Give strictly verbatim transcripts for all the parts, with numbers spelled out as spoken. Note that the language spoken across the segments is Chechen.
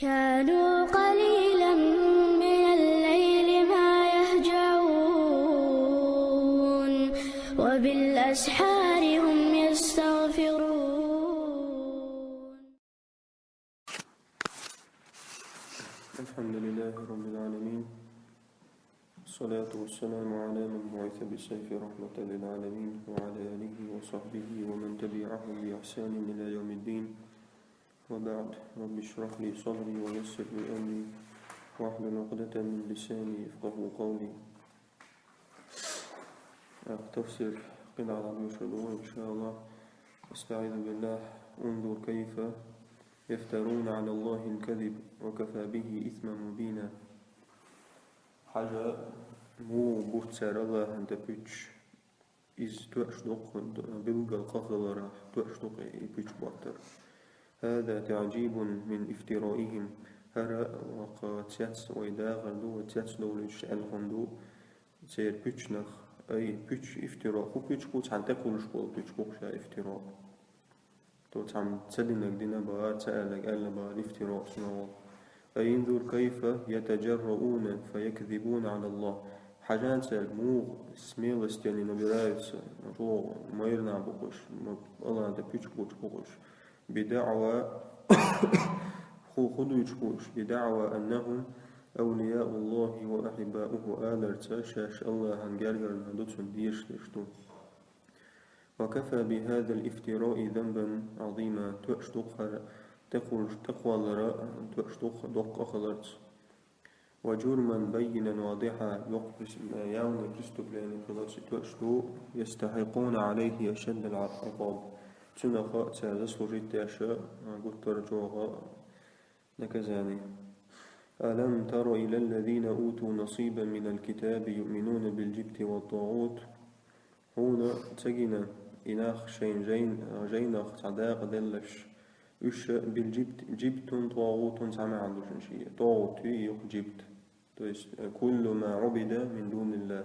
كانوا قليلا من الليل ما يهجعون، وبالأسحار هم يستغفرون. الحمد لله رب العالمين، والصلاة والسلام على من بعث بالسيف رحمة للعالمين، وعلى آله وصحبه ومن تبعهم بإحسان إلى يوم الدين. وبعد، رب اشرح لي صدري ويسر لي أمري واحلل عقدة من لساني يفقهوا قولي. Тефсир къинош ду, иншаллах, иншаллах. أستعيذ بالله. انظر كيف يفترون على الله الكذب وكفى به إثما مبينا. Хьажа, муха бутт цар Аллахьан тӀа пуьчаш. Иза тоьаш ду-кх билггал къахиларах, тоьаш ду-кх и пуьчаш боттар. هذا تعجيب من افترائهم. ХӀара ваха цец вай дахар ду, вай цецдовлуьйтуш аьлла хӀума ду церан пуьчанах. Ай, пуьчаш, ифтиро, хӀун пуьчаш бу, цхьана тӀекхуьлуш болу пуьчаш бу-кх ша ифтиро. То цхьамма ца динарг дина бахара, ца аьлларг аьлла бахара, ифтиро цунах олу. أي انظر كيف يتجرؤون فيكذبون على الله. Хьажа цаьрга, муха смелость они набираются, чӀогӀа майра нах бу-кх уьш, ма-, Аллахьан тӀа пуьчаш буьйцуш бу-кх уьш. بدعوى, хӀун, хӀун дуьйцуш бу уьш, بدعوى أنهم أولياء الله وأحباؤه, аларца шаьш Аллахьан гергара нах ду, цунна дезаш дерш ду. وكفى بهذا الافتراء ذنبا عظيما. Тоьаш ду-кх хӀара тӀекхуьлуш, тӀекхоллар, тоьаш ду-кх доккха къа хиларца. وجرما بينا واضحا. Йоккха прес-, явное преступление хиларца тоьаш ду. يستحقون عليه أشد العقاب. Цунах цара заслужить деш гуттар а чӀогӀа наказание. ألم تر إلى الذين أوتوا نصيبا من الكتاب يؤمنون بالجبت والطاغوت. Хьуна ца гина и нах, шайна жайн-, жайнах цхьа дакъа делларш, уьш билжибт, жибтун тӀагӀутун цхьа маьӀна ду шуна шен. ТӀагӀут юй юха жибт. То есть, э, كل ما عبد من دون الله.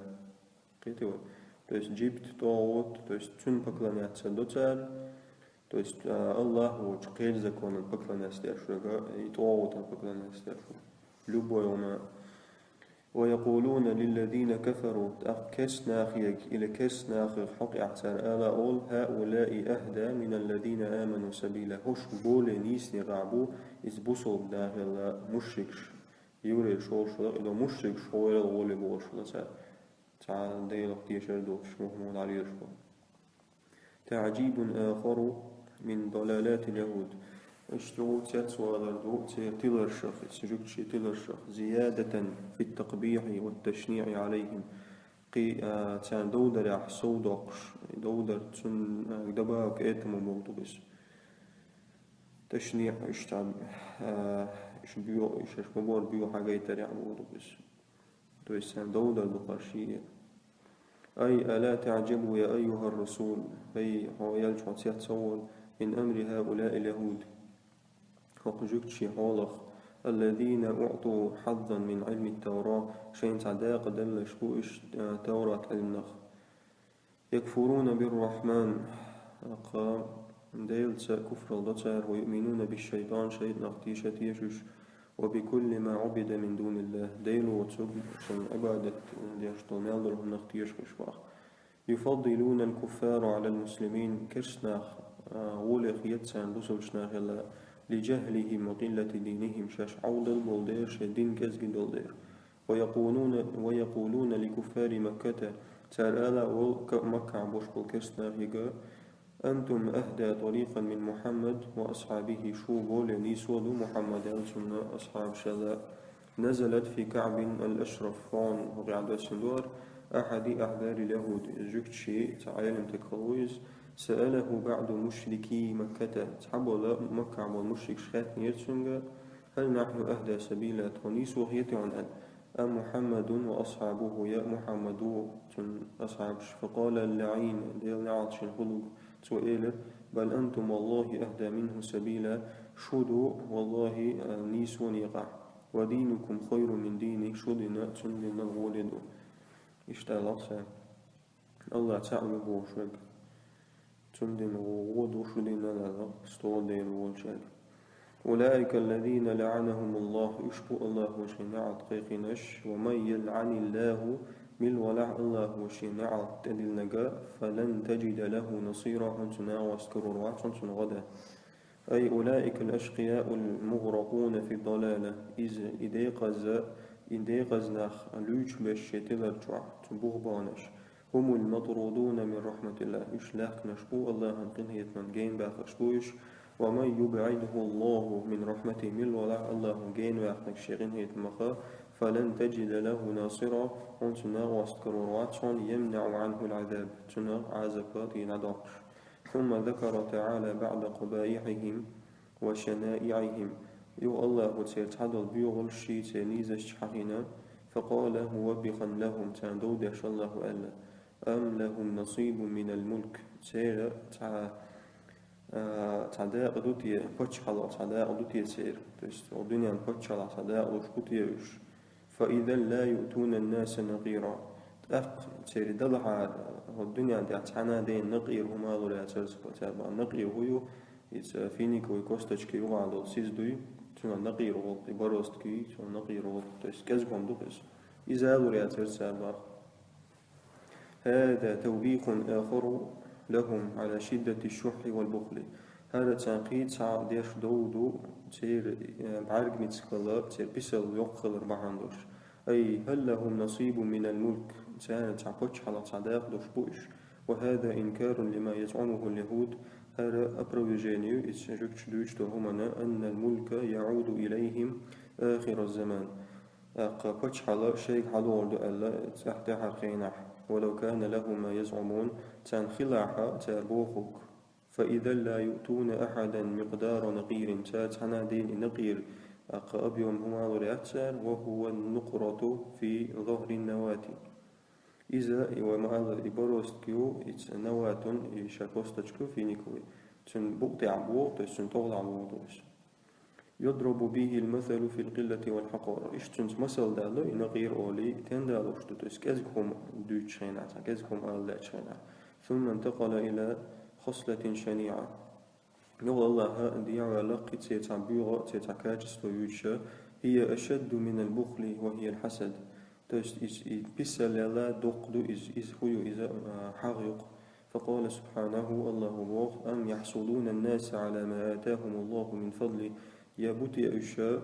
Кхетий вай? То есть жибт, тӀагӀут, то есть цунна поклоняться до цара, то есть, а, Аллахь воцчу кхечу законан поклоняться деш верг, и тӀагӀутан поклоняться деш верг. Любой хӀума. ويقولون للذين كفروا, тӀаккха керста нахе или керста нахах хьокъехь цара ала олу: هؤلاء أهدى من الذين آمنوا سبيلا. ХӀорш более нийса некъахь бу иза бусалба нахал мушрикаш, еврейш олуш хилла, и до мушрикаш хьо вайрал гӀоле болуш хилла цара. Цхьа Делах тешар доцуш, муха-муха дӀалелаш бу. تعجيب آخر من ضلالات اليهود. Иштта ву цецвалар ду церан тиларшах, иза жуьгташийн тиларшах, زيادة في التقبيح والتشنيع عليهم. Кхин, а, царна довдарехь сов доккхуш, довдар цунна, а, добавка этому боху ду иза. Ташниъ, уьш цхьа, а, уьш боьху, уьш аш ма бора боьху хьагайтарехь боху ду иза. То есть царна довдар ду кхарший. أي ألا تعجب يا أيها الرسول, хӀай, хьо элча, хьо цецвала, من أمر هؤلاء اليهود. ХӀокху жуьгташийн хьолах, الذين أعطوا حظا من علم التوراة, шайна цхьа дакъа делларш бу уьш, а, Таврат Ӏилманах. يكفرون بالرحمن, кху Делаца куфралла до цара, ويؤمنون بالشيطان, шайтӀанах теша тешаш, وبكل ما عبد من دون الله, Дела воцург шайн Ӏибадат деш долу мел долу хӀуманах тешаш боху. يفضلون الكفار على المسلمين, керста нах, а, гӀоле хета царна бусалба нахал, لجهلهم وقلة دينهم, шаьш Ӏовдал болу дела, шайн дин кӀезиг долу дела. ويقولون، ويقولون لكفار مكة, цара ала олу Ка-, Маккахь болуш болу керста нахе: أنتم أهدى طريقا من محمد وأصحابه, шу более нийсо ду Мухьаммадал, цуьнан асхьабашал. نزلت في كعب الأشرف, хӀокху хьадисехь ду хӀара, أحد أحبار اليهود, жуьгташийн цхьа Ӏелам стаг хилла ву иза, سأله بعض مشركي مكة, цхьаболу Маккахь болу мушрикаш хаьттинера цуьнга: هل نحن أهدى سبيلا, тхо нийсо хетий хьуна аьлла, أم محمد وأصحابه, я Мухьаммад ву, цуьнан асхьабаш? فقال اللعين, Делан неӀалт шена хуьлда, цо элира: بل أنتم والله أهدى منه سبيلا, шу ду, валлахӀи, а, нийсо некъахь. ودينكم خير من دينه, шун дин цуьнан динал гӀоле ду. Иштта аьлла цара. Аллахь цхьаъ ву бохуш верг, цуьнан дин гӀо-, гӀо ду шун динал аьлла, стол Дела волчаьрга. أولئك الذين لعنهم الله, уьш бу Аллахо шен неӀалт кхайкхийнараш, ومن يلعن الله, мила валахь Аллахо шен неӀалт тӀедиллинарг, فلن تجد له نصيرا, хьона цунна накъост карор вац, хьона цунна гӀо дац. أي أولئك الأشقياء المغرقون في الضلالة, иза, и декъаза, и декъаза нах луьйчубеш шоай тилар чохь, цу бух баханаш. هم المطرودون من رحمة الله, уьш лаьхкинарш бу Аллахьан къинхетамах, генабаьхкарш бу уьш. ومن يبعده الله من رحمته, мила валахь Аллахо генаваьккхинарг шен къинхетамах, فلن تجد له ناصرا, хьона цунна накъост карор вац, хьона, يمنع عنه العذاب, цунах Ӏазап дӀадоккхуш. ثم ذكر تعالى بعض قبائحهم وشنائعهم. Юха Аллахо церан цхьадолу боьхалш, церан нийсачаш хьахийна, فقال موبخا لهم, царна дов деш Аллахо аьлла: أم لهم نصيب من الملك؟ Церан цхьа, а, цхьа дакъа ду те, паччахьаллах цхьа дакъа ду те церан? То есть, хӀокху дуьненан паччахьаллах цхьа дакъа луш бу те уьш? فإذا لا يؤتون الناس نقيرا. ТӀаккха церан далахьара, хӀокху дуьнен тӀехь цхьана а дена накъир хӀума лур яцара цара бахьана. Накъир хӀун ю? Иза финиковый косточка юкъахь долу сиз дуй, цунах накъир гӀуллакх, и бороздка юй, цунах накъир гӀуллакх, то есть кӀезиг хӀума ду иза. Иза а лур яцара цара бахьана. هذا توبيخ آخر لهم على شدة الشح والبخل. ХӀара царна кхин а цхьа деш дов ду, церан, э, бӀаьргамехкахь, церан писал йоккха хилар бахьана долуш. أي هل لهم نصيب من الملك؟ Царна цхьа паччахьаллах цхьа дакъа долуш бу уьш? وهذا إنكار لما يزعمه اليهود. ХӀара опровержение ю иза жуьгташа дуьйцуш долу хӀуманна, أن الملك يعود إليهم آخر الزمان. ТӀаккха паччахьалла шайга хьалур ду аьлла, цӀахь тӀаьхьара хенахь, ولو كان لهم ما يزعمون, царна хилахь а цара бохург. فإذا لا يؤتون أحدا مقدار نقير, цара цхьана а дена и накъир, тӀаккха объём хӀума лур яц цара, وهو النقرة في ظهر النواة. Иза, и вай ма-аллара, и бороздка ю, иза наватун, и ша косточка ю финиковый. Цуьнан букъа тӀехь боху, то есть цуьнан тӀехула боху ду иза. يضرب به المثل في القلة والحقارة. Иштта цуьнца масал даьлла, и накъир олий, тендалуш ду, то есть кӀезиг хӀума дуьйцучу хенахь, цхьа кӀезиг хӀума ала лаьттачу хенахь. ثم انتقل إلى خصلة شنيعة. Юха Аллахьа дехьаваьлла кхин церан цхьа боьха, церан цхьа качество юьйцуша, هي أشد من البخل وهي الحسد. То есть иза, и писалла доккха ду иза, иза хӀун ю иза, а, хьагӀ ю-кх. فقال سبحانه, Аллахьо боху: أم يحسدون الناس على ما آتاهم الله من فضله. Я бу те уьш, а,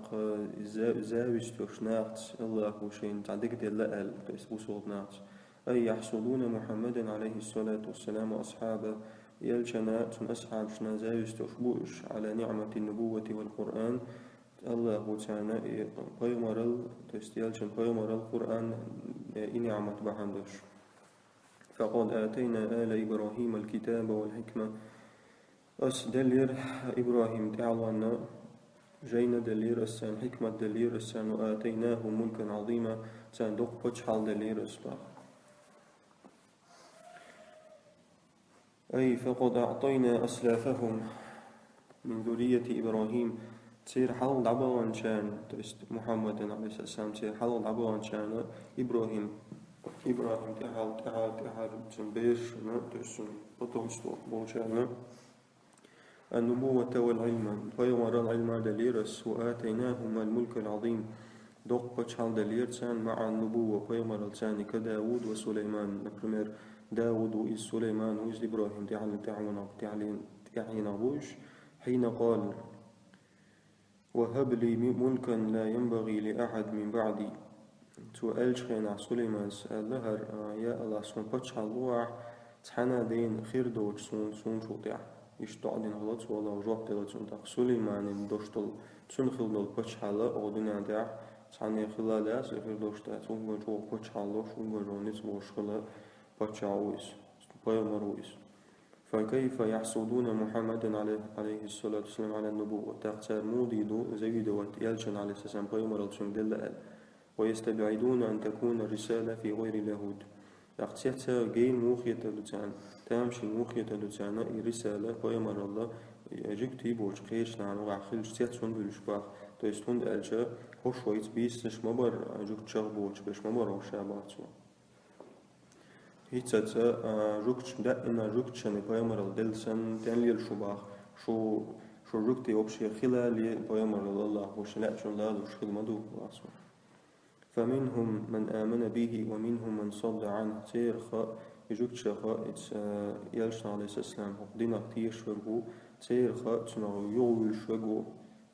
кха, за-, зависть йолуш нахаца, Аллахьо шайна цхьа дика делла аьлла, то есть бусалба нахаца. أي يحسدون محمدا عليه الصلاة والسلام وأصحابه, элчанна, цуьнан асхьабашна зависть йолуш бу уьш, على نعمة النبوة والقرآن, Аллахьо царна и пайхамарал, то есть элчан пайхамарал, Къуръан, э, и ниӀмат бахьана долуш. فقد آتينا آل إبراهيم الكتاب والحكمة. Ас деллера ИбрахӀим тӀаьхьалонна жайна деллера ас царна, хьикмат деллера ас царна, وآتيناهم ملكا عظيما, царна доккха паччахьалла деллера ас боху. أي فقد أعطينا أسلافهم من ذرية إبراهيم, церан хьалха дӀабаханчарна, то есть Мухьаммадан, Ӏалайхиссалам, церан хьалха дӀабаханчарна, ИбрахӀим, ИбрахӀим тӀаьхьал, тӀаьхьал, тӀаьхьара цуьнан берашна, то есть цуьнан потомство болчарна, النبوة والعلم, пайхамарал, Ӏилма деллера ас, وآتيناهم الملك العظيم, доккха паччахьалла деллера царна, مع النبوة, пайхамарал царна, كداود وسليمان, например, Дауд ву иза, Сулайман ву иза, ИбрахӀим тӀаьхьал-, тӀаьхьенах-, тӀаьхьале-, тӀаьхьенах бу уьш, حين قال: وهب لي ملكا لا ينبغي لأحد من بعدي. Цо аьллачу хенахь Сулаймана аьлла хӀара, а, я АллахӀ, суна паччахьалла лохьа, цхьана а дена хир доцуш суна, суна чул тӀаьхьа. Иштта доӀа дина хилла цо, АллахӀа жоп делла цунна тӀаккха. Сулаймана долуш долу, цуьнан хилла долу паччахьалла оха дуьнен тӀехь цхьана а хила лаьа, и хир долуш тӀехь, цуьнгара чӀогӀа паччахьалла луш, уггар а ницкъ болуш хилла паччахь ву иза, пайхамар ву иза. فكيف يحسدون محمدا عليه، عليه الصلاة والسلام على النبوة؟ ТӀаккха цара муха дийр ду завидовать элчанна, Ӏалайхиссалам, пайхамаралла цуьнга делла аьлла. ويستبعدون أن تكون الرسالة في غير اليهود. ТӀаккха цецваьлла гена муха хетар ду царна, тамашийна муха хетар ду царна и рисала, пайхамаралла, жуьгтий боцу кхечу нахана юкъахь хилча цецваьлла буьллуш боху. То есть хӀунда аьлча хӀорш вайца бийсанаш ма бара, жуьгташах боцуш берш ма бара хӀорш боху цо. ХӀинццалц, а, жуьгташа, даима жуьгташна пайхамаралла делла санна, тӀе лела шу боху, шу Шун жугтий вообще хилале, пайхамарал Аллахо ший лаьттачун лалуш хила ма ду, вацо. فمنهم من آمن به ومنهم من صد عنه. Церах и жугташах, ица, э, Элчанах, алейхиссалам, хӀокху динах тешаш верг ву, церах цунах юхавуьйлуш верг ву.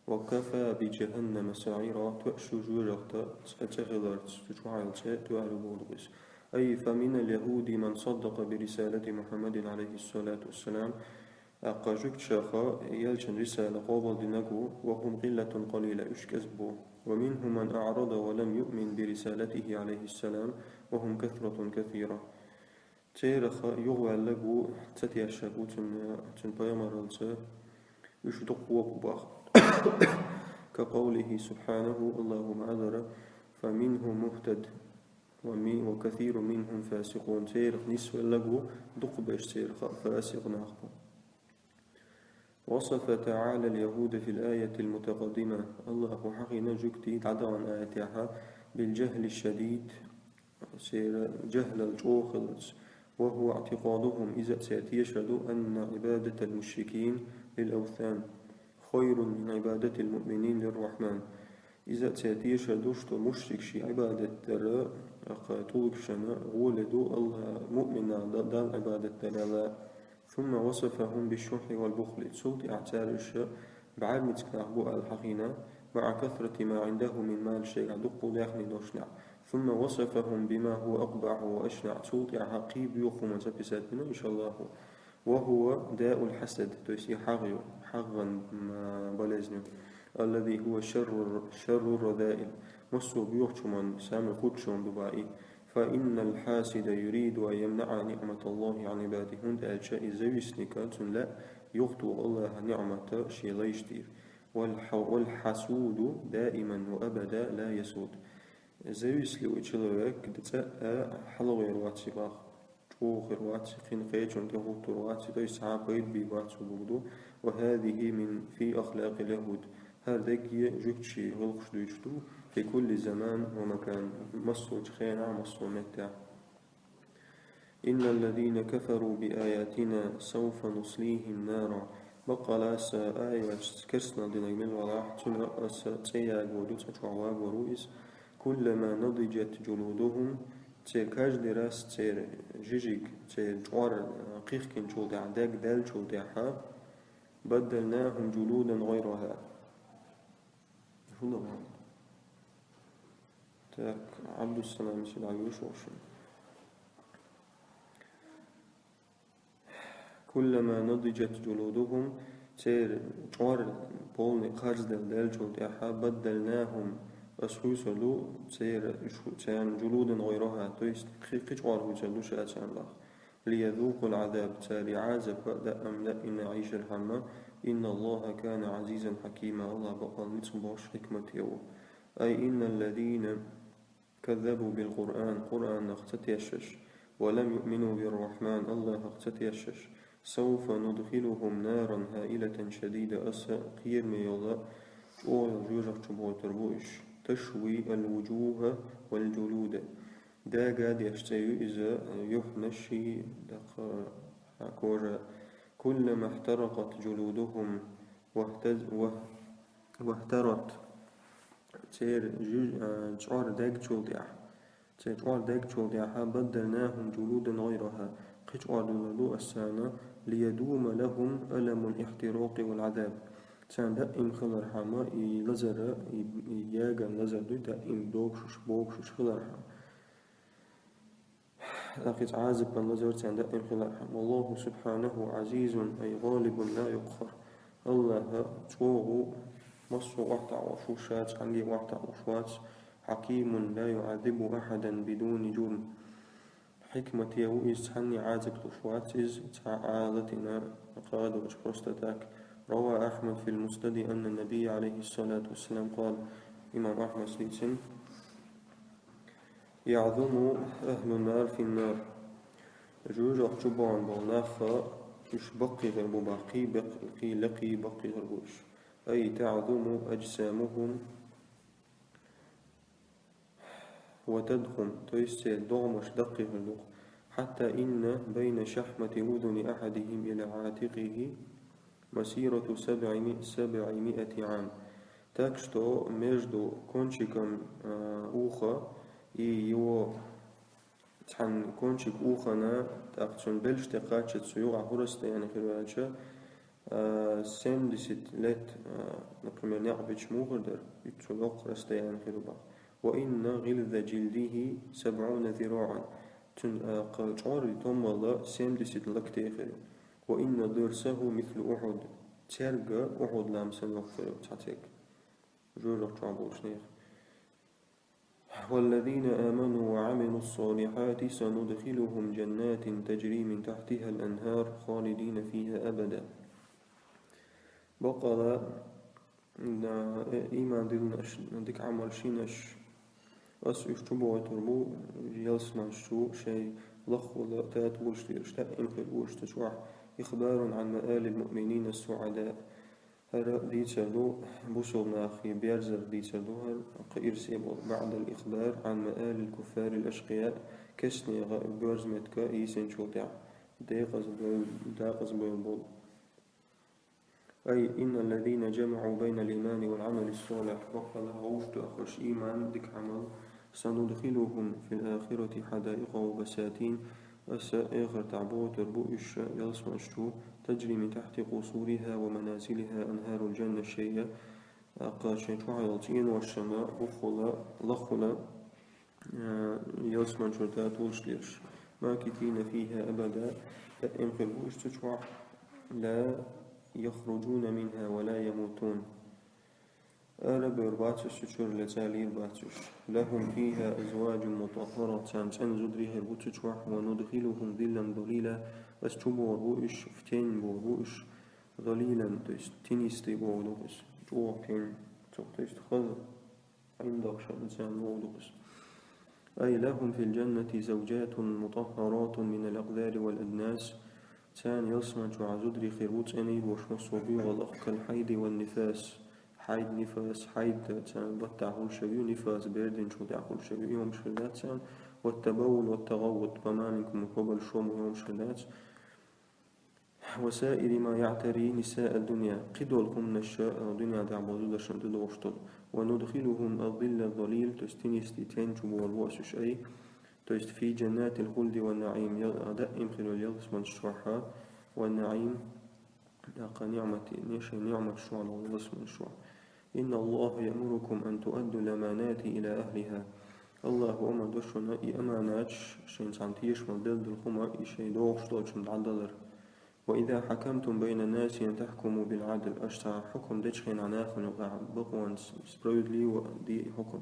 وكفى بجهنم سعيرا. Тоьаш ю жоьжахатин цӀе, цӀе хиларца, цу чохь йолу цӀе тоьар ю боху иза. أي فمن اليهود من صدق برسالة محمد عليه الصلاة والسلام. ТӀаккха жугташах Элчан рисала къобалдинарг ву, وهم قلة قليلة, уьш кӀезиг бу. ومنهم من أعرض ولم يؤمن برسالته عليه السلام، وهم كثرة كثيرة. Церах юхаваьлларг ву, ца тешнарг ву цуьнан, цуьнан пайхамараллица, уьш дукха ву боху. كقوله سبحانه, Аллахо ма-аллара: فمنهم مهتد، ومن-، وكثير منهم فاسقون. Церах нисвелларг ву, дукхахберш церах фасикъ нах бу. وصف تعالى اليهود في الآية المتقدمة. Аллахо хьахийна жугтий дӀадаханчу аятехь بالجهل الشديد, церан жахӀлал чӀогӀа хиларца. وهو اعتقادهم, иза а церан тешар ду, أن عبادة المشركين للأوثان خير من عبادة المؤمنين للرحمن. Иза а церан тешар ду, что мушрикийн Ӏибадат дар, тӀулгашна гӀоле ду Алла-, муъминна да-, Далла Ӏибадат дарал. ثم وصفهم بالشح والبخل. Цул тӀаьхьа цара уьш бӀаьрмециг нах бу аьлла хьахийна, مع كثرة ما عندهم من مال, шайгахь дуккха а даьхни долчу неӀ. ثم وصفهم بما هو أقبح وأشنع. Цул тӀаьхьа кхин боьха хӀуманца описать дина уьш Аллахо. وهو داء الحسد, то есть и хьагӀ ю, хьагӀан, м, болезнь ю. الذي هو شر، شر الرذائل. Массо а боьхачу хӀуманна самый худший хӀума ду боху и. فإن الحاسد يريد أن يمنع نعمة الله عن عباده. ХӀунда аьлча и завистник, цунна лаьа юхатоха Аллахьан ниӀмат шен лайшна тӀера. والح-، والحسود دائما وأبدا لا يسود. Завистливый человек цкъа а хьалхавер вац и боху. ЧӀогӀа хир вац, кхин кхечунна тӀехӀуттур вац, то есть цхьа а пайда бийр бац цо бохург ду. وهذه من، في أخلاق اليهود. ХӀара дерриге жуьгтийн гӀиллакхаш дуьйцуш ду, في كل زمان ومكان, массо а хенахь, массо а меттехь. إن الذين كفروا بآياتنا سوف نصليهم نارا. Баккъала ас аяташца керстанал динарг мила валахь, цунна ас цӀе ягор ду, цӀа чохь вагор ву иза. كلما نضجت جلودهم, церан каждый раз церан жижиг, церан чкъор кхихкинчул тӀаьхьа, дагдаьллачул тӀаьхьа, بدلناهم جلودا غيرها. ХӀун ду? Так, Абдуссалам сида вуьйш ву шуна. كلما نضجت جلودهم, церан чкъор полный харцделла даьллачул тӀаьхьа, بدلناهم, ас хуьйцур ду церан, уьш ху-, царна جلودا غيرها, то есть кхи-, кхин чкъор хуьйцур ду ша царна боху. ليذوقوا العذاب, цара и Ӏазап даим даим Ӏийшархьама, إن الله كان عزيزا حكيما, Аллах бакъал ницкъ болуш, хьикмате ву. أي إن الذين كذبوا بالقرآن, Къуръанах ца тешаш, ولم يؤمنوا بالرحمن, Аллахах ца тешаш, سوف ندخلهم نارا هائلة شديدة, ас кхераме йолу чӀогӀа йолу жоьжахати чу бохуьйтур бу уьш, تشوي الوجوه والجلود. Дага деш цӀе ю иза, юьхьанашший, дакъа, кожа. كلما احترقت جلودهم واهتز-، واه-، واحترت. Церан жуьж-, а, чкъор дагчул тӀаьхьа. Церан чкъор дагчул тӀаьхьа, بدلناهم جلودا غيرها. Кхин чкъор дуьллур ду ас царна, ليدوم لهم ألم الاحتراق والعذاب. Царна даим хилархьама, и лазар, и, и яган лазар дуй, даим догуш уьш, богуш уьш хилархьама. ТӀаккха иза Ӏазапан лазар царна даим хилархьама. والله سبحانه عزيز أي غالب لا يقهر. Аллах чӀогӀа ву, массо а охьатаӀош ву, ша цхьаьнгге охьатаӀош вац. حكيم لا يعذب أحدا بدون جرم. Хьикмате ву иза, цхьанне Ӏазап луш вац иза, цхьа а латийна кхаъ долчу, просто так. روى أحمد في المسند أن النبي عليه الصلاة والسلام قال. Имам Ахьмада дийцина, يعظم أهل النار في النار. Жоьжахати чу бахана болу нах, уьш баккхий хир бу боху, кхин бекх-, кхин лекхий баккхий хир бу уьш. أي تعظم أجسامهم وتضخم, то есть церан догӀмаш даккхий хир ду. حتى إن بين شحمة أذن أحدهم إلى عاتقه مسيرة سبعمائة, سبعمائة عام. Так что между кончиком, э, уха и его, цхьан кончик ухана, тӀаккха цун белш тӀе кхаччалца юкъа хӀу расстояние хир аьлча, э, семьдесят лет, э, например, некъ бича муха хир дара, иццул йоккха расстояние хир ю бах. وإن غلظ جلده سبعون ذراعا. Цун, э, кхы чӀорий томмал семьдесят локте хир ю. وإن ضرسه مثل أحد. Церга Ухьуд лам санна йоккха хир ю цхьа церг. Жоьжахати чу болчу нехан. والذين آمنوا وعملوا الصالحات سندخلهم جنات تجري من تحتها الأنهار خالدين فيها أبدا. Баккъала, да, э, ийман диллинарш, дика Ӏамал йинарш, Ас уьш чубохуьйтур бу ялсаманаш чу, шайн лаххула тата волуш лелаш, даим хир волуш цу чохь. إخبار عن مآل المؤمنين السعداء. ХӀара дийцар ду, бусалба нахе берзар дийцар ду хӀара, кхин ирсе болу. بعد الإخبار عن مآل الكفار الأشقياء, кестнега боьрза меттиг йийсинчул тӀаьхьа декъаза бевлла, декъаза бевлла болу. أي إن الذين جمعوا بين الإيمان والعمل الصالح, баккъала вовшах уьш ийман, дика Ӏамал, سندخلهم في الآخرة حدائق وبساتين, Аса эхартахь бохуьйтур бу уьш ялсаманаш чу, تجري من تحت قصورها ومنازلها أنهار الجنة, шайн, тӀаккха шайн чохь йолчу цӀеношна буххула, лаххула, э, ялсаманчуьра тата волуш лелаш. ماكثين فيها أبدا, даим хир бу уьш цу чохь, لا يخرجون منها ولا يموتون. Ара а бевр бац уьш цу чуьра, лецалийр бац уьш. لهم فيها أزواج مطهرة, царна цӀена зударий хир бу цу чохь, وندخلهم ظلا ظليلا, Ас чубохур бу уьш, в тень бохур бу уьш, ظليلا, то есть тенистый бохург ду иза, чӀогӀа тень, то есть хаза ӀиндагӀ шайна царна бохург ду иза. أي لهم في الجنة زوجات مطهرات من الأقذار والأدناس. Царна ялсаман чохь зударий хир бу цӀена йолуш массо а буьйгӀалах, كالحيض والنفاس. Хьайд, нифас, хьайд царна баттахь хуьлуш ю, нифас бердинчул тӀаьхьа хуьлуш ю, и хӀумаш хир дац царна. والتبول والتغوط, по маленькому, по большому, и хӀумаш хир дац. وسائر ما يعتري نساء الدنيا, кхидолу хӀуманаш, э, дуьнен тӀехь болу зударшна тӀедогӀуш долу. وندخلهم الظل الظليل, то есть тенистый тень чу бохур бу ас уьш, أي, то есть في جنات الخلد والنعيم, ял-, даим хир йолу ялсаманаш чохь, والنعيم, тӀаккха ниӀмати, не шайн ниӀматаш чохь долу ялсаманаш чохь. إن الله يأمركم أن تؤدوا الأمانات إلى أهلها. АллахӀа омра до шуна и аманаташ, шайна цхьана тешамал делла долу хӀума, и шайн догӀуш долчунна дӀадалар. وإذا حكمتم بين الناس أن تحكموا بالعدل. Аша цхьа хьукам дечу хенахь нахана юкъахь бакъонца, справедливо де и хьукам.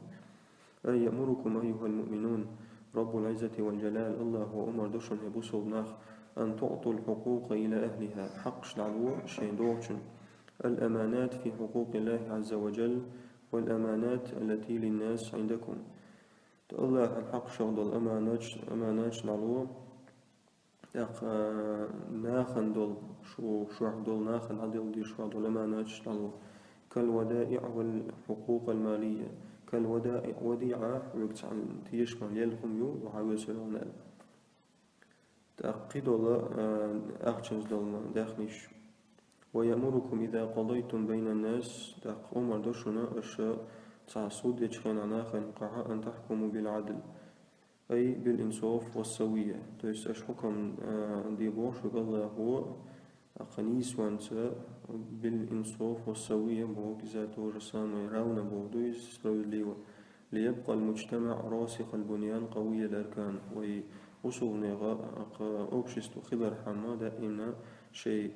أي يأمركم أيها المؤمنون رب العزة والجلال, АллахӀа омра до шуна, хӀей бусалба нах, أن تعطوا الحقوق إلى أهلها, хьакъаш дӀало шайн догӀучунна. الأمانات في حقوق الله عز وجل والأمانات التي للناس عندكم. АллахӀан хьакъашах долу аманаташ, аманаташ дӀало, тӀаккха, а, нахана долу, шу, шуьгахь долу нахана дӀаделла дезаш долу аманаташ дӀало. كالودائع والحقوق المالية. كالودائع, وديعة, хьоьга цхьана тешамал елла хӀума ю, вахьа весаре вахана аьлла. ТӀаккха кхидолу, а, ахчанца долу даьхнаш. ويأمركم إذا قضيتم بين الناس, тӀаккха омра до шуна, аша цхьа суд дечу хенахь нахана юкъахь, أن تحكموا بالعدل, أي بالإنصاف والسوية. То есть аша хьукам, а, де бохуш ву АллахӀа, тӀаккха нийсонца, بالإنصاف والسوية боху, иза то же самое, равно боху ду иза, справедливо. ليبقى المجتمع راسخ البنيان قوي الأركان. Вай бусалба нехан, тӀаккха общество хилархьама даимна шайн,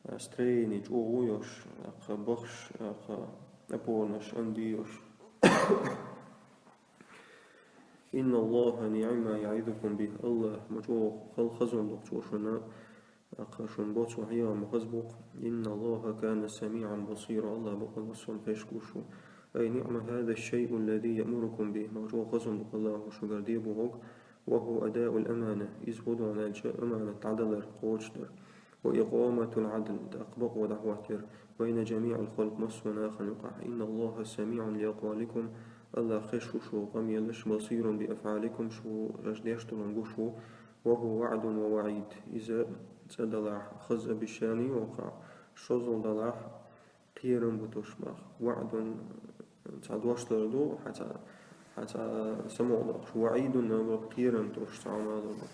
а, строение чӀогӀа йолуш, тӀаккха бахаш, тӀаккха опорнаш анди йолуш. إن الله نعم ما يعظكم به. АллахӀ ма чӀогӀа хала хазон доккху Цо шуна, тӀаккха шуна боцу хьехам хаза бу-кх. إن الله كان سميعا بصيرا. АллахӀ бакъ массо а хезаш ву. أي نعم هذا الشيء الذي يأمركم به. Ма чӀогӀа хазон ду-кх АллахӀа шуьгара де бохург. وهو أداء الأمانة. Иза хӀун ду аьлча, аманат дӀадалар, кхочушдар. وإقامة العدل, тӀаккха бакъо дӀахӀоттор, بين جميع الخلق, массо а нахана юкъахь. إن الله سميع لأقوالكم, АллахӀ хезаш ву шун къамелаш, بصير بأفعالكم, шу аша деш долун гуш ву. وهو وعد ووعيد, иза цӀа далахь хаза обещание ю хьуна, шозал далахь кхерам бу тосуш бах. وعد — цхьа дош дар ду, хьа цхьа, хьа цхьа самукъадоккхуш. وعيد — набах кхерам тосуш цхьа хӀума дар бах.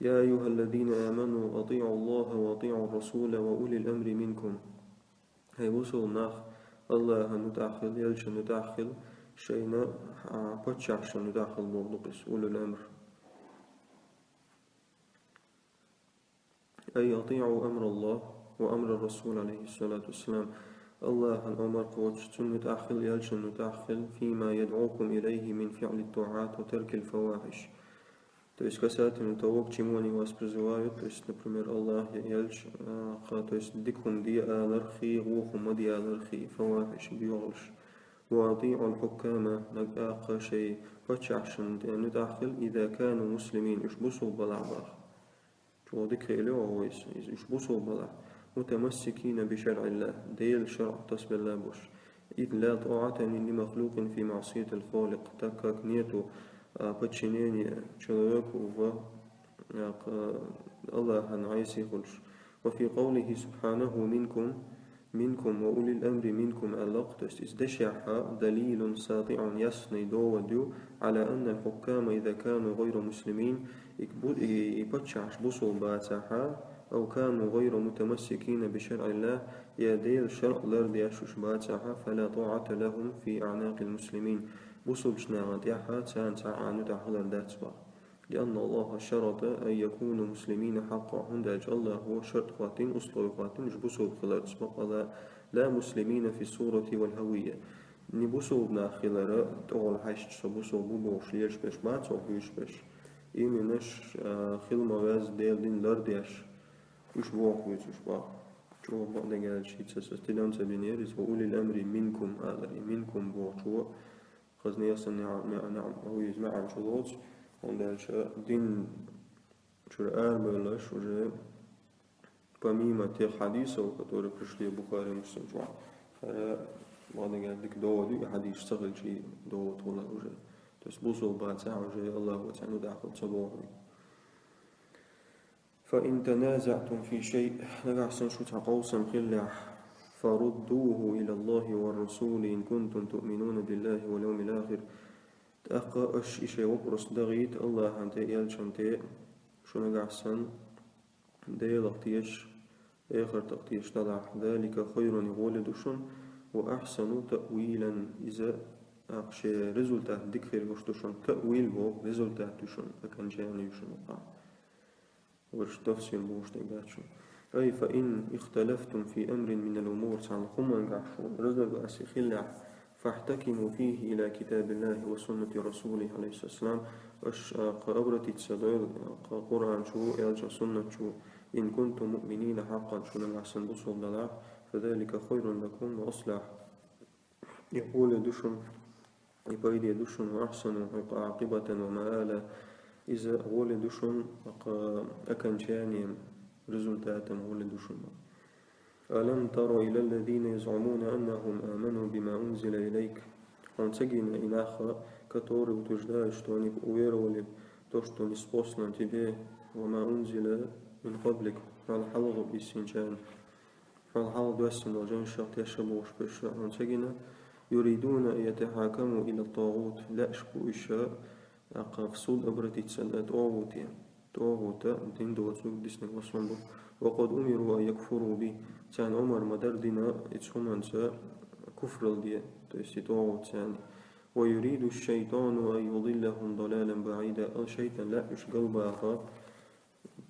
يا أيها الذين آمنوا أطيعوا الله وأطيعوا الرسول وأولي الأمر منكم. ХӀай бусалба нах, Аллахьан мутӀахь хила, элчан мутӀахь хила, шайна, а, паччахьашна мутӀахь хила боху ду-кх иза, أولي الأمر. أي أطيعوا أمر الله وأمر الرسول عليه الصلاة والسلام. Аллахьан омар кхочуш, цунна мутӀахь хила, элчан мутӀахь хила, فيما يدعوكم إليه من فعل الطاعات وترك الفواحش. То есть касательно того, к чему они вас призывают, то есть, например, Аллахь я элча, а, кха, то есть дика хӀума де алархи, вон хӀума ма де алархи, фавахьиш, боьхалш. وأطيعوا الحكام, нагахь кха шайн паччахьашна тӀе мутӀахь хила, إذا كانوا مسلمين, уьш бусалба балахь бах. Чо дика хилла вайса, иза уьш бусалба балахь. متمسكين بشرع الله, Делан шарӀ тасабелла болуш. إذ لا طاعة لمخلوق في معصية الخالق, так как нету, а, подчинения человеку в, а, к-, Аллахьан Ӏеси хуьлуш. وفي قوله سبحانه منكم, منكم وأولي الأمر منكم аьлла-кх, то есть иза дешехь دليل ساطع, ясный довод ю, على أن الحكام إذا كانوا غير مسلمين, и бу-, и, и паччахьаш бусалба бацахь, أو كانوا غير متمسكين بشرع الله, я Делан шарӀ лардеш уьш бацахь, فلا طاعة لهم في أعناق المسلمين, бусалбачу нахана тӀехь царна цхьа а мутӀахь хилар дац бах. لأن الله شرط أن يكونوا مسلمين حقا, хӀунда аьлча Аллахьо шарт хӀоттийна, услови хӀоттийна уьш бусалба хиларца бах, لا مسلمين في الصورة والهوية. Не бусалба нах хилар, тӀехула хьаьжча, со бусалба ву бохуш лелаш берш бац, хьо буьйцуш берш. Именно уьш, а, хила ма везза Делан дин лардеш, уьш бохуш буьйцуш бах. Чо бакъдерг аьлча, хӀинца аса тидам ца бинера иза, وأولي الأمر منكم алар, и منكم бохучо, хаза нехан ниӀ-, ниӀ-, ниӀ-, ву иза маьӀна чулоцу, хӀунда аьлча дин чуьра арабевлларш уже помимо тех хьадисов, которые пришли в Бухари, Муслим чохь, хӀара бакъдерг аьлча дика довод ю, и хьадисаш ца хилча и довод хуьлу уже. То есть бусалба бацахь уже Аллахьо царна мутӀахь хила ца боху. فإن تنازعتم في شيء, нагахь санна шу цхьа къовсам хиллехь, فردوه إلى الله والرسول إن كنتم تؤمنون بالله واليوم الآخر. ТӀаккха аша и шайн вопрос дахийта Аллахьан тӀе, элчан тӀе, шу нагахь санна Делах тешаш, эхартах тешаш далахь, ذلك خير, и гӀоле ду шуна, وأحسن تأويلا, иза, а, шен результат дика хир гуш ду шуна, таъвил боху результат ду шуна, окончание ю шуна. Вуьш тафсир бохуш дерг дац шуна. أي فإن اختلفتم في أمر من الأمور, цхьана хӀумангахь шу разногласие хиллехь, فاحتكموا فيه إلى كتاب الله وسنة رسوله عليه الصلاة والسلام, аша, а, кха обратиться дойла, а, кха Къуръан чу, элчан суннат чу, إن كنتم مؤمنين حقا, шу нагахь санна бусалба далахь, فذلك خير لكم وأصلح. И гӀоле ду шуна, и пайде ду шуна, وأحسن عاقبة ومآلا, иза гӀоле ду шуна, кха окончанием, результатом гӀоле ду шуна. ألم تر إلى الذين يزعمون أنهم آمنوا بما أنزل إليك. Хьуна ца гина и нах, которые утверждают, что они уверовали в то, что ниспослано тебе, وما أنزل من قبلك, хьол хьалха биссинчарна. Хьол хьалха доьссина долу жайнашах тешна бохуш берш хьуна ца гина, يريدون أن يتحاكموا إلى الطاغوت, лаьаш бу уьш, а, кха в суд обратиться тӀогӀуте, тӀогӀута дин доцург диснарг массо а бу. وقد أمروا أن يكفروا به, царна омар ма дара дина, и цу хӀуманца куфрал де, то есть и тӀогӀут царна. ويريد الشيطان أن يضلهم ضلالا بعيدا, ал шайтан лаьа уьш галбаха,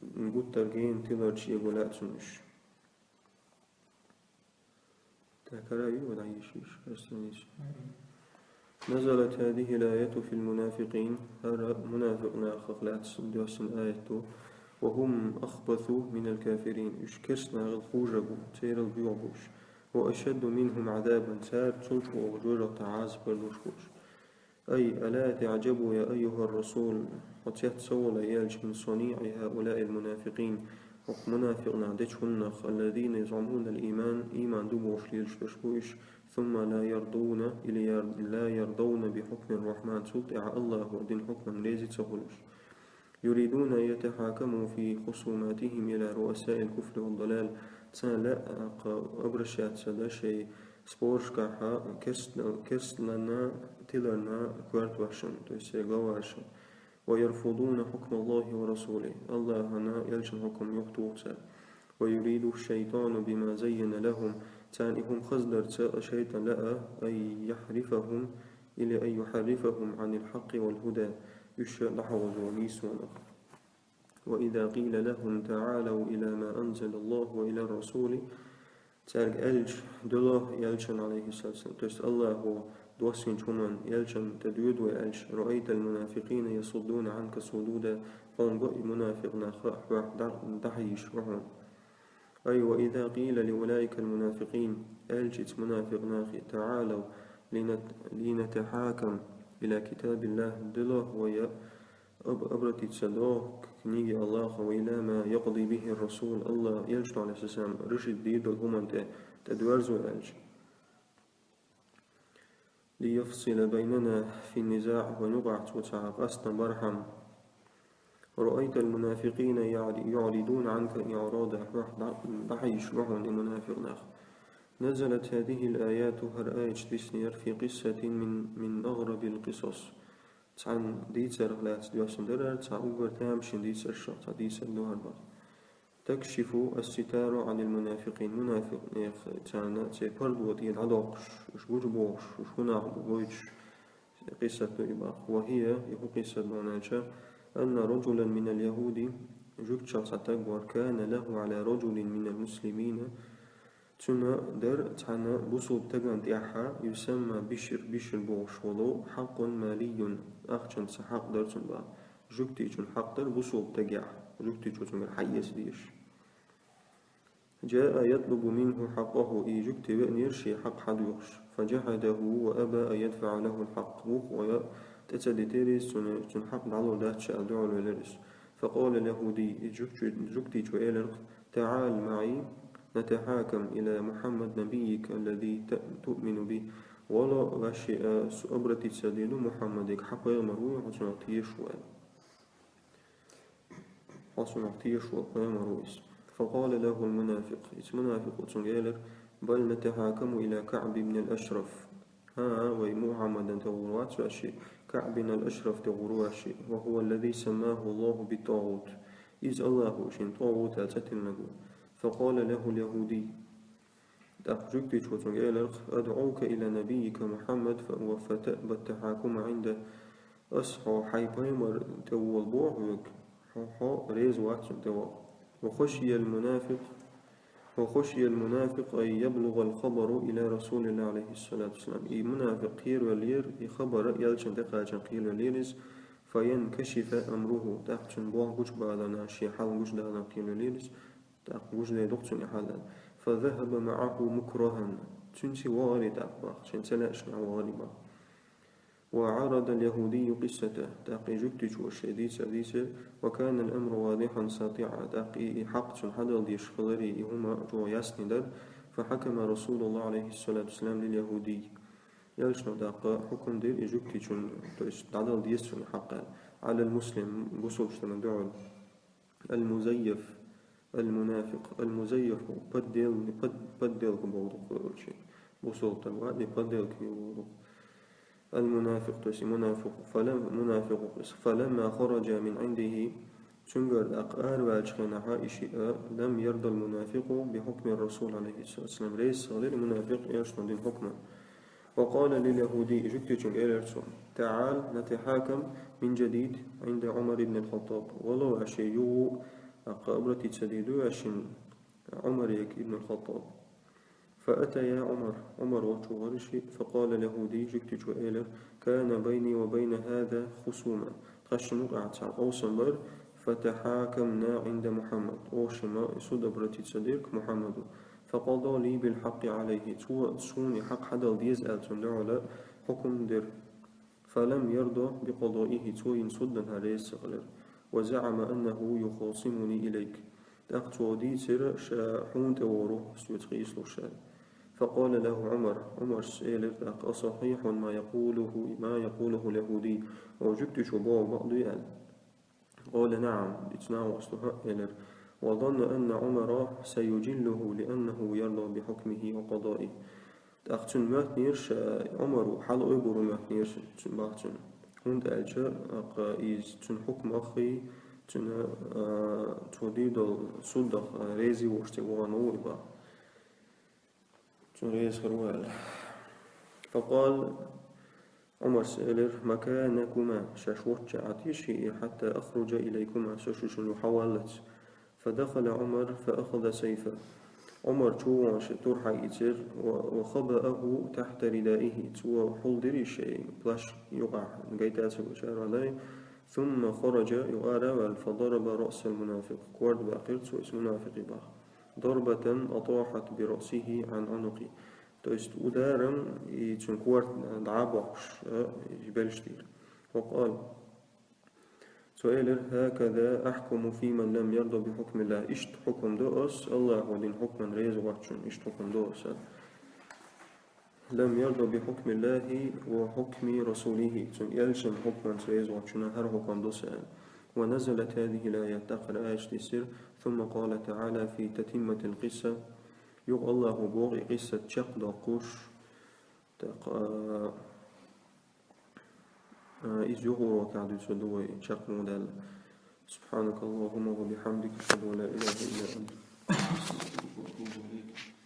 гуттар гена тиларчу эго лаьа цунна уьш. Так, хӀара ю, вала йиш йиш, хӀара страница. نزلت هذه الآية في المنافقين, хӀара мунафикъ нахах лаьцна доьссина аят ду. وهم أخبث من الكافرين, уьш керста нахал хужа бу, церал боьха бу уьш. وأشد منهم عذابا, цаьрца цул чӀогӀа жоьжахатин Ӏазап луш бу уьш. أي ألا تعجبوا يا أيها الرسول, хьо цец ца волу, ай элча, من صنيع هؤلاء المنافقين, хӀокху мунафикъ наха дечу хӀуманах, الذين يزعمون الإيمان, ийман ду бохуш лелаш берш бу уьш, ثم لا يرضون, или яр-, لا يرضون بحكم الرحمن, цул тӀаьхьа Аллахьо дина хьукмана реза ца хуьлуш. يريدون أن يتحاكموا في خصوماتهم إلى رؤساء الكفر والضلال, Царна лаьа обращаться да шоай спорашкахьа керстна-, керсталарна, тиларна коьртачарна, то есть шоай главашна. ويرفضون حكم الله ورسوله. АллахӀа а, элчан хьукам юхатоху цара. ويريد الشيطان بما زين لهم. Царна и хӀума хаздарца а шайтӀана лаьа, أن يحرفهم или أن يحرفهم عن الحق والهدى. Уьш дӀахьовзо нийсонах. وإذا قيل لهم تعالوا إلى ما أنزل الله وإلى الرسول. Цаьрга аьлча, дуьло элчан, алейхиссалату вассалам, то есть АллахӀа доссийначу хӀуманна, элчанна тӀедоьду вай аьлча, رأيت المنافقين يصدون عنك صدودا. Хьуна го и мунафикъ нах хьох дӀа-, дӀахьийзаш бу хьуна. أي وإذا قيل لأولئك المنافقين, аьлча цу мунафикъ нахе, تعالوا لنت-, لنتحاكم إلى كتاب الله, дуьло вай об-, обратиться до книги АллахӀа, وإلى ما يقضي به الرسول, АллахӀ, элчано, алейхиссалам, решить дийр долу хӀуманна тӀе, тӀедоьрзу аьлча. ليفصل بيننا في النزاع, вайна юкъахь цо цхьа къастам бархьама. رأيت المنافقين يعرضون عنك إعرادا, хьох дӀа-, дӀахьийзаш бу хьуна и мунафикъ нах. نزلت هذه الآيات, хӀара аяташ диснера, في قصة من, من أغرب القصص. Цхьана дийцарх лаьцна доьссина дара, цхьа уггар тамашийна дийцаршах цхьа дийцар ду хӀара боху. تكشف الستار عن المنافقين, мунафикъ нехан царна церан пардо тӀера дӀадоккхуш, уьш гучубохуш, уьш хӀун нах бу гойтуш, къиссат ду и боху. وهي, и хӀун къиссат ду аьлча, أن رجلا من اليهود, жуьгташах цхьа стаг вара, كان له على رجل من المسلمين, цуьнан дара цхьана бусулба стагана тӀехь, يسمى بشر, Бишр бохуш волу, حق مالي, ахчанца хьакъ дара цуьнан боху. Жуьгтичун хьакъ дара бусулба стагехь, жуьгтичо цуьнгара хьаэца дезаш. جاء يطلب منه حقه, и жуьгти веанера шен хьакъ хьадоьхуш. فجحده وأبى أن يدفع له الحق. Вукхо тӀе ца дитира иза цунна, цуьнан хьакъ дӀалур дац ша аьлла дуьхьал велира иза. فقال اليهودي, и жуьгти-, жуьгтичо элира: تعال معي نتحاكم إلى محمد نبيك الذي ت-, تؤمن به. Вало ваьшшиъ, со обратиться дийр ду Мухьаммадига, хьан пайхамар ву, хьо цунах тешаш ву аьлла. Хьо цунах тешаш волу пайхамар ву иза. فقال له المنافق, иза мунафикъо цуьнга элира: بل نتحاكم إلى كعب بن الأشرف. ХӀан-хӀа, вай Мухьаммадана тӀе гӀур вац ваьшшиъ, КаӀб бин ал-Ашраф тӀе гӀур ву ваьшшиъ. وهو الذي سماه الله بالطاغوت. Иза АллахӀа шена тӀагӀут аьлла цӀе тиллинарг ву. فقال له اليهودي. ТӀаккха жуьгтичо цуьнга элира: أدعوك إلى نبيك محمد ف-, فتأبى التحاكم عنده. Ас хьо хьайн пайхамар тӀе вола боху хьоьга, хьо, хьо реза вац цунна тӀе ваха. وخشي المنافق، وخشي المنافق أن يبلغ الخبر إلى رسول الله عليه الصلاة والسلام. И мунафикъ кхеравеллера, и хабар элчанна тӀекхачарна кхеравеллера иза, فينكشف أمره, тӀаккха цуьнан болх гучубаларна, шен хьал гучудаларна кхеравеллера иза, тӀаккха гучудайдо-кх цунна и хьал. فذهب معه مكرها. Цуьнца вахара тӀаккха боху, шена ца лаьашна вахара боху. وعرض اليهودي قصته. ТӀаккха и жуьгтичо шен дийцар дийцира, وكان الأمر واضحا ساطعا. ТӀаккха и, и хьакъ цунна хьадала дезаш хиларе, и хӀума чӀогӀа ясни дара. فحكم رسول الله عليه الصلاة والسلام لليهودي. Элчано тӀаккха хьукам дира и жуьгтичунна, то есть дӀадала деза цунна хьакъ аьлла, على المسلم, бусулба стагана дуьхьал. المزيف المنافق. المزيف поддел-, под-, подделка боху дукха вевлчи. Бусулба стаг вац, подделка йолу дукха. المنافق, то есть и мунафикъ, فلم-, мунафикъ ву иза. فلما خرج من عنده, цуьнгара тӀаккха араваьллачу хенахьа и шиъ, لم يرض المنافق بحكم الرسول عليه الصلاة والسلام. Реза ца хилира и мунафикъ элчано дина хьукмана. وقال لليهودي, жуьгтичунга элира цо: تعال نتحاكم من جديد عند عمر بن الخطاب. Вало ваьшшиъ юха а обратиться дийр ду вай шена Ӏумарега ибн ал-Хаттаб. فأتيا عمر, Ӏумар волчу вахара шиъ, فقال اليهودي, жуьгтичо элира: كان بيني وبين هذا خصومة. Тхаьш шина юкъахь цхьа къовсам бара, فتحاكمنا عند محمد. Оха шимма и суд обратиться дира-кх Мухьаммаду. فقضى لي بالحق عليه. Цо суна и хьакъ хьадала деза аьлла цунна дуьхьал хьукам дира. فلم يرض بقضائه, цо йина суд дина хьан реза ца хилира. وزعم أنه يخاصمني إليك. ТӀаккха цо дийцира, ша хьуна тӀе вогӀур ву, соьца къийсалуш аьлла. فقال له عمر, Ӏумарс элира тӀаккха: أصحيح ما يقوله، ما يقوله اليهودي؟ Оцу жуьгтичо бохург бакъ дуй аьлла. قال: نعم, и цу нахаца ду хӀаъ, элира. وظن أن عمر سيجله لأنه يرضى بحكمه وقضائه. ТӀаккха цунна моьттинера ша, Ӏумара хьалаойбур моьттинера цунна, бах цунна. ХӀунда аьлча, тӀаккха из цуьнан хьукмах а, цуьнан, а, цо дийр долу судах, а, реза волуш цӀе вахана ву и, бах. Цунна реза хир ву аьлла. فقال, Ӏумара элира: مكانكما, шаьш волччохь Ӏа тешийла, حتى أخرج إليكما, со шуьшинна юха хьаваллалц. فدخل عمر فأخذ سيفه. Ӏумар чу вахана шен тур хьаийцира, و-، وخبأه تحت ردائه, цо хьулдира шен плащ юкъахь, гайта ца вуьтуш араваьлла. ثم خرج, юха араваьлла, فضرب رأس المنافق, корта баьккхира цо иза мунафикъа, бах. ضربة أطاحت برأسه عن عنقه. То есть ударом и цуьнан корта дӀа а боккхуш, а, и белшаш дира. وقال, цо элира: هكذا أحكم في من لم يرض بحكم الله. Иштта хьукам до ас, Аллахо дина хьукмана реза воцчунна, иштта хьукам до ас. لم يرض بحكم الله وحكم رسوله. Цуьнан элчанан хьукманца реза воцчунна хӀара хьукам до ас. ونزلت هذه الآية, тӀаккха хӀара аят тӀе исира. ثم قال تعالى في تتمة القصة. Юха Аллахо боху и къиссат чекхдоккхуш, тӀаккха, а, иза юха урокехь дуьйцур ду вай, чекхдаьлла. سبحانك اللهم وبحمدك، أشهد أن لا إله إلا أنت، أستغفرك وأتوب إليك.